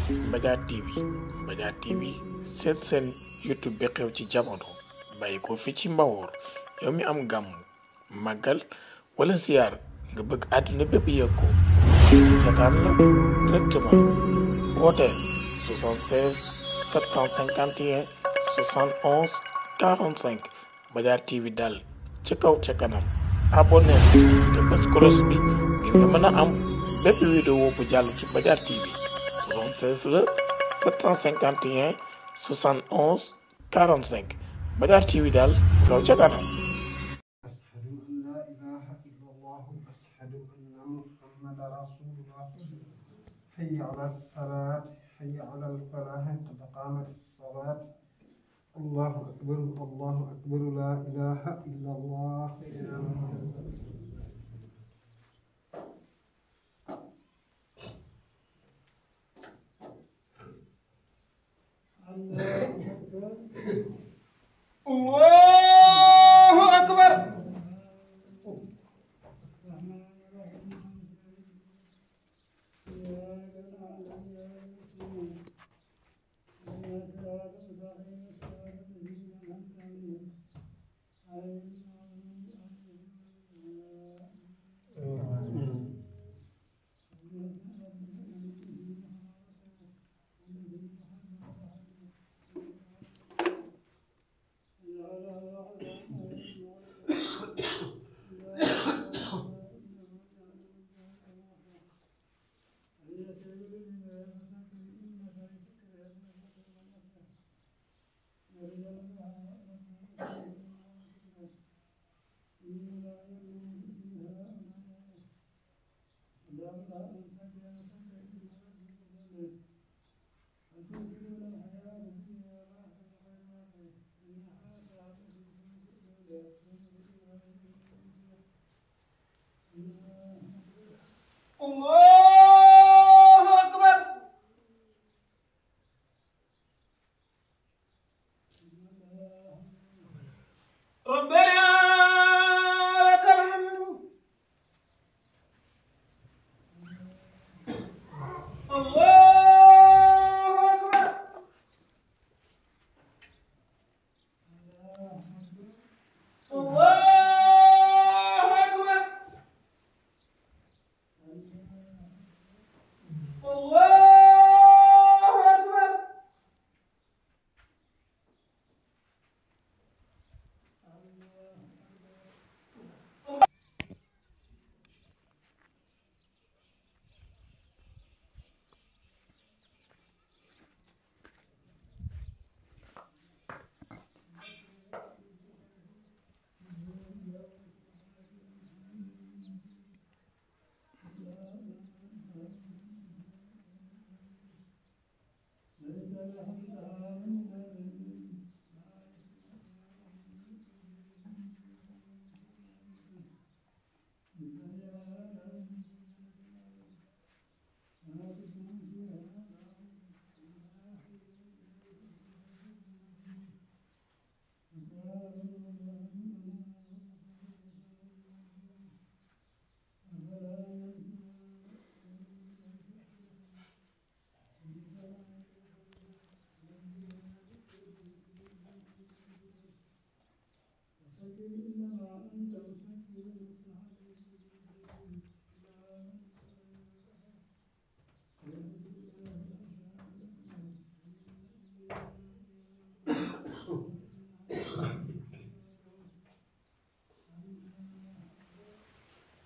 Mbadiar TV Mbadiar TV seen YouTube bi xew ci jamono bàyyi ko fi ci Mbawoor yow mi am gàmm màggal wala ziar nga bëgg àdduna bépp yëg ko seetaan la directement wooteel 76 751 71 45 Mbadiar TV dal ci kaw ca kanam abonné te bës cloche bi ngir nga mën a am bépp vidéo bu jàll ci Mbadiar TV 76 la 751 71 45 Mbadiar TV daal kaw ca kanam. حي على الصلاة حي على الفلاح قد قامت الصلاة الله أكبر الله أكبر لا إله إلا الله الله أكبر الله أكبر ربنا لك الحمد الله أكبر الله أكبر الله أكبر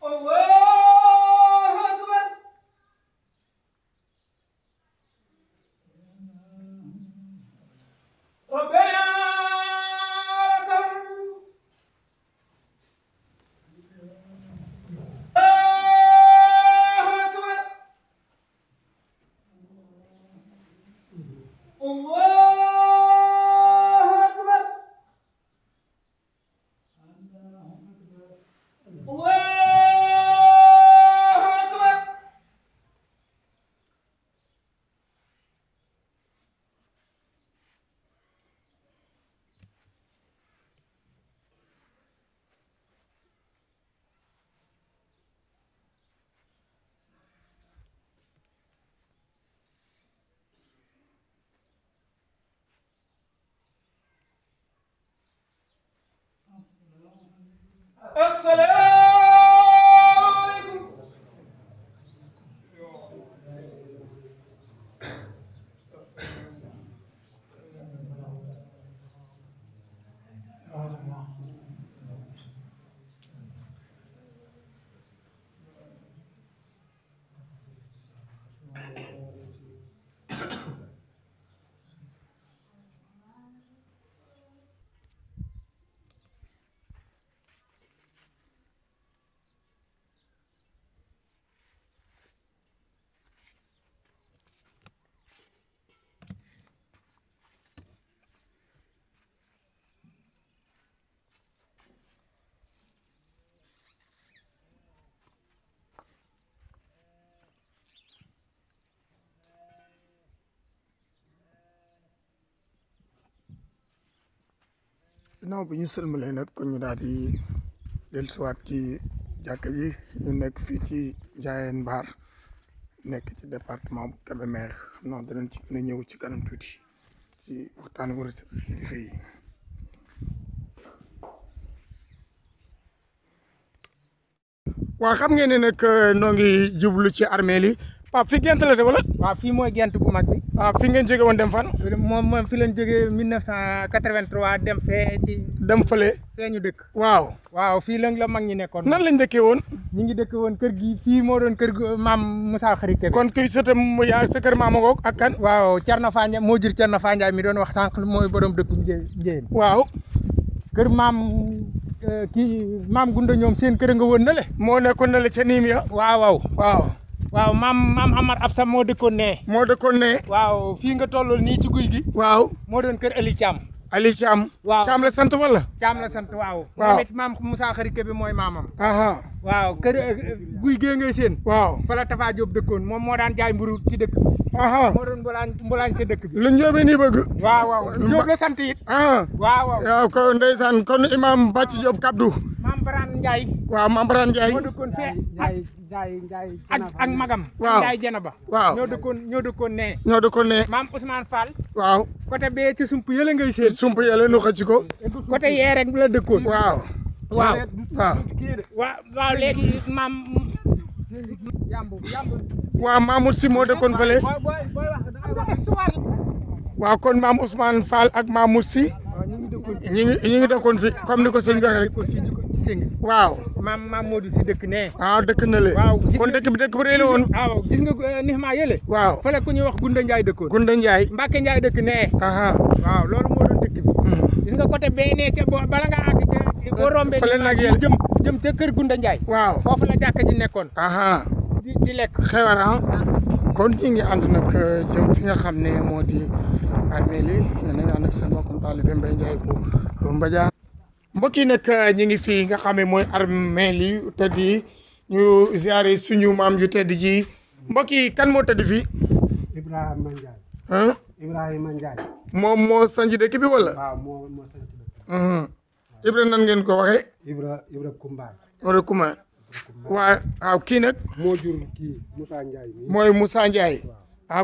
الله أكبر ربنا لك الحمد الله أكبر الله أكبر الله أكبر ginnaaw bi ñu sëlmalee nag kon ñu daal di dellusiwaat ci jàkka ji ñu nekk fii ci Ndiayène Bar nekk ci département bu Kébémer xam naa danañ ci gën a ñëw ci kanam tuuti ci waxtaan wu rëdd fii. waaw xam ngeen ne nag noo ngi jublu ci armée li Pape fi gent la de wala. waaw fii mooy gent bu mag bi. waaw fi ngeen jóge woon dem fan. moom fi leen jógee 1983 dem fee ci. dem fële. fee ñu dëkk. waaw fii la mag ñi nekkoon. nan lañ dëkkee woon. ñu ngi dëkk woon kër gi fii moo doon kër maam Moussa Xari Kébé. kon kuy sëtam yaa sa kër maama ngoog ak kan. waaw Thierno Fandiaye moo jur Thierno Fandiaye mi doon wax sànq mooy borom dëkku Ndiéyène. waaw. kër maam maam Gunda ñoom seen kër nga woon na le. moo nekkoon na le ca niim ya. waaw. waaw maam Amar Absa moo dëkkoon nee. waaw fii nga tollool nii ci guy gi. waaw moo doon kër Ali Thiam. Ali Thiam. waaw Thiam la sant wala. Thiam la sant waaw. waaw moom it maam Moussa Xari Kébé mooy maamam. waaw kër guy gee ngay seen. waaw fa la Tafa Diop dëkkoon moom moo daan jaay mburu ci dëkk bi. moo doon mbolaañ sa dëkk bi. lu njóobee nii bëgg. waaw Diop la sant it. waaw ko ndeysaan kon imam Bàcc Diop Kabdou. maam Barane Ndiaye. waaw maam Barane Ndiaye. moo dëkkoon fee ak magam. waaw Ndiaye Jenaba. waaw ñoo dëkkoon nee. maam Ousmane Fall. waaw côté bee ci sump yële ngay seen. sump yële nu xëcc ko. côté yee rek la dëkkoon. waaw léegi maam. waaw Mamour Sy moo dëkkoon fële. waaw kon maam Ousmane Fall ak Mamour Sy. ñi ngi dëkkoon fi comme ni ko sëñ bi waxee rek. waaw. maam Modou Sy dëkk nee. waaw dëkk na le. kon dëkk bi bu rëy la woon. waaw gis nga nixma yële. waaw fële ku ñuy wax Gunda Ndiaye dëkkoon. Gunda Ndiaye. Mbacke Ndiaye dëkk nee. waaw loolu moo doon dëkk bi. gis nga côté bee nee ca bala nga àgg ca boo rombee. fële nag yéen jëm ca kër Gunda Ndiaye. waaw foofu la jàkka ji nekkoon. di lekk. xewara kon ñu ngi ànd nag jëm fi nga xam ne moo di armée li yéen a ngi ànd ak seen mbokkum taalibe Mbaye Ndiaye bu Mbadiar. mbokk yi nag ñu ngi fii nga xam ne mooy armée li tëdd yi ñu ziare suñu maam yu tëdd ji mbokk yi kan moo tëdd fii. Ibrahima Ndiaye. Ibrahima Ndiaye. moom moo sanc dëkk bi wala. waaw moo sanc dëkk. Ibra nan ngeen ko waxee. Ibra Kumbaar. Ibra Kumbaar. waaw kii nag. moo jur kii Moussa Ndiaye. mooy Moussa Ndiaye.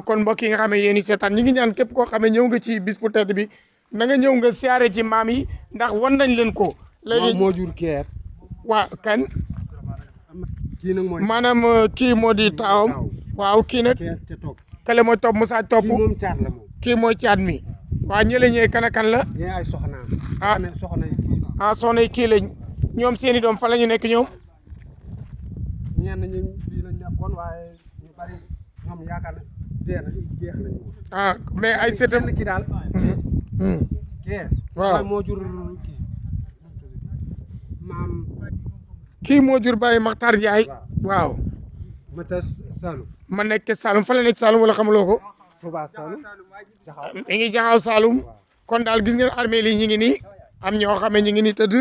kon mbokk yi nga xam ne yéen i seetaan ñi ngi ñaan képp koo xam ne ñëw nga ci bis bu tedd bi na nga ñëw nga siyaare ci maam yi ndax wan nañ leen ko. léegi moo jur keer. waaw kan. kii nag mooy. maanaam kii moo di taawam. waaw kii nag. kale mooy topp Moussa topp. kii moom caat la moom. kii mooy caat mi. waaw ñële ñëwee kan ak kan la. ñee ay soxnaam. soxna yi kii lañ. ñoom seeni doom fa la ñu nekk ñoom. ñenn ñi fii lañ nekkoon waaye ñu bari ñoom yaakaar na jeex nañu. mais ay sëtam kii daal. waaw moo jur kii maam. kii moo jur Baye Makhtar Ndiaye. waaw. ma ta Saloum. ma nekk Saloum fa la nekk Saloum wala xamuloo ko. Touba Saloum. mi ngi jaxaw Saloum. kon daal gis ngeen armée li ñu ngi nii. am ñoo xam ne ñu ngi nii tëdd.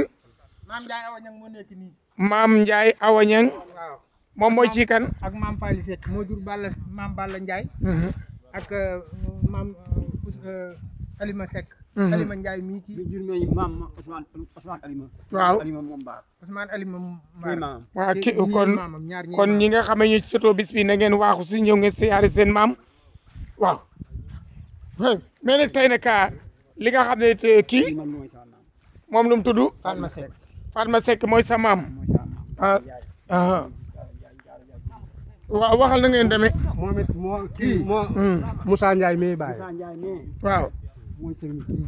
maam Ndiaye Awa Niang moo nekk nii. maam Ndiaye Awa Niang. waaw moom mooy ci kan. ak maam Fally Seck moo jur maam Balla Ndiaye. ak maam Alima Seck. Alima Ndiaye mii ci. jur meññ maam Ousmane Alima. waaw Alima moom Mbaar. Ousmane Alima Mbaar. waaw kii kon ñi nga xam ne ñu setoo bis bi na ngeen waaxu si ñëw ngeen siyaare seen maam waaw. mais nag tey nag li nga xam ne kii moom lu mu tudd. Fatma Seck. Fatma Seck mooy sa maam. waaw waxal na ngeen demee. moom it moo Moussa Ndiaye mi bàyyi. waaw. mooy sëriñ kii.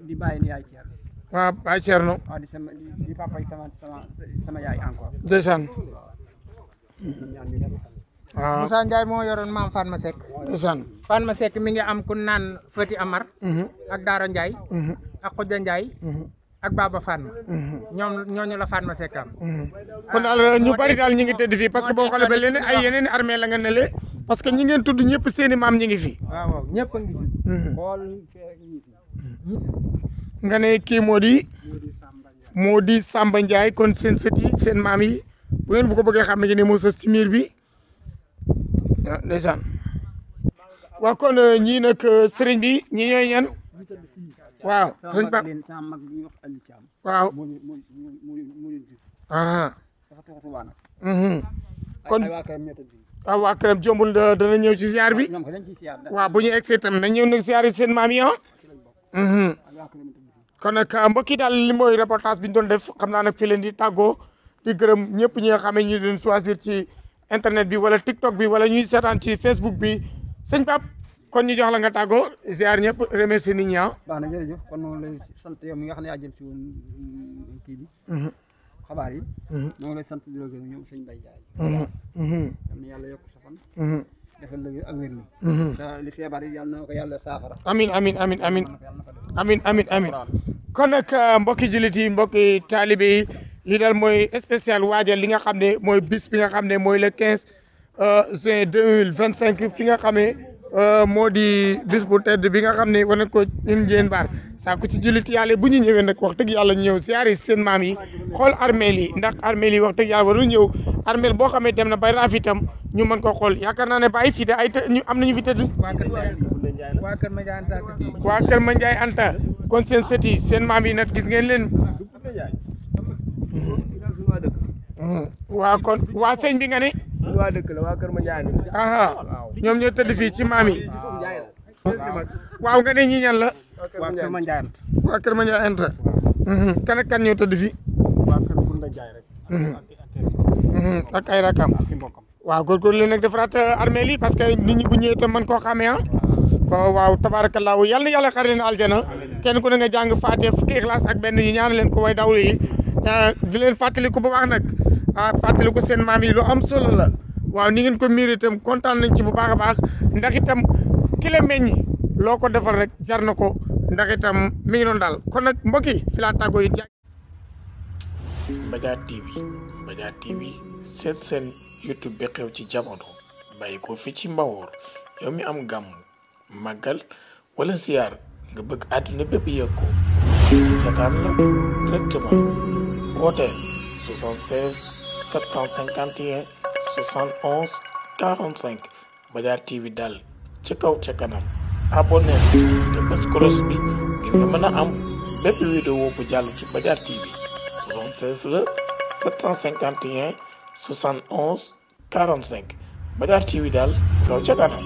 di bàyyi ni yaay Thierno. waaw Baye Thierno. waaw di papa sama yaay encore. ndeysaan. waaw Moussa Ndiaye moo yoroon maam Fatma Seck. ndeysaan. Fatma Seck mi ngi am ku naan Fati Amar. ak Daara Ndiaye. ak Kodja Ndiaye. ak Baba Fatma. ñooñu la Fatma Seck am. kon daal ñu bari daal ñu ngi tëdd fii parce que boo xoolee ba leneen ay yeneen i armée la nga ne le parce que ñi ngeen tudd ñëpp seeni maam ñi ngi fi. waaw ñëpp a ngi fi. nga ne kii moo di Samba Ndiaye kon seen sët yi seen maam yi bu ngeen bu ko bëggee xam ne ni moo sës ci miir bi ndeysaan. waaw kon ñii nag sëriñ bi ñi ñooy ñan waaw sëñ Pape leen sama mag bi ñuy wax Aliou Thiam waaw moo leen jur ah dafa taxatu waa nag kon ay waa këram ñoo tëdd waaw waa këram jombul dana ñëw ci ziar bi ñoom ko dañ ciy siyaar waaw bu ñu egg see tam nañ ñëw nag ziar yi seen maam yi ah ay waa këram tëdd kon nag mbokk yi daal li mooy reportage bi ñu doon def xam naa nag fi leen di tàggoo di gërëm ñëpp ñi nga xam ne ñu doon choisir ci internet bi wala TikTok bi wala ñuy seetaan ci Facebook bi sëñ Pape kon ñu jox la nga tàggoo ziar ñëpp remercier nit ñi ah. baax na jërëjëf kon noonu lay sant yow mi nga xam ne yaa jël si woon kii bi xabaar yi ñoo ngi lay sant di la gërëm ñoom sëñ Mbaye Ndiaye yal na yàlla yokk sa fan defal la ak wér mi sa li feebar yi yàlla na ko yàlla saafara amin amin amin amin amin amin amin kon nag mbokki jullit yi mbokki taalibe yi lii daal mooy spécial waajal li nga xam ne mooy bis bi nga xam ne mooy le 15 juin 2025 fi nga xamee moo di bis bu tedd bi nga xam ne war nañ ko Ndiéyène Bar saa ku ci jullit yàlla bu ñu ñëwee nag wax dëgg yàlla ñu ñëw siyaare seen maam yi xool armeel yi ndax armeel yi wax dëgg yàlla waru ñëw armeel boo xamee dem na bay raaf itam ñu mën ko xool yaakaar naa ne bàyyi fii de ay ñu am nañu fi tëdd waa Kër Mandiaye Anta waa Kër Mandiaye Anta kon seen sët yi seen maam yi nag gis ngeen leen waa kon waa sëñ bi nga ne waa dëkk la waa Kër Mandiaye aha ñoom ñoo tëdd fii ci maam yi waaw nga ne ñi ñan la waa Kër Mandiaye waa Kër Mandiaye Anta kan ak kan ñoo tëdd fii waa Kër Bunda Jaay rek ak ay rakam waaw góorgóorlu leen nag defaraat armeel yi parce que nit ñi bu ñëwee itam mën koo xamee ah ko waaw tabaarakallaahu yal na yàlla xar leen aljana kenn ku ne nga jàng Faatiha fukki Ixlaas ak benn ñu ñaan leen ko way dawlu yi di leen fàttaliku bu baax nag fàttaliku seen maam yi lu am solo la waaw ni ngeen ko miir itam kontaan nañ ci bu baax a baax ndax itam ki la meññ loo ko defal rek jar na ko ndax itam mi ngi noonu daal kon nag mbokk yi fi laa tàggoo yi Mbadiar TV seet seen YouTube bi xew ci jamono bàyyi ko fi ci Mbawoor yow mi am gàmm màggal wala ziar nga bëgg àdduna bépp yëg ko seetaan la directement wooteel 76 751 71 45 Mbadiar TV daal ci kaw ca kanam abonné te bës cloche bi ngir nga mën a am bépp vidéo bu jàll ci Mbadiar TV 76 la 751 71 45 Mbadiar TV daal kaw ca kanam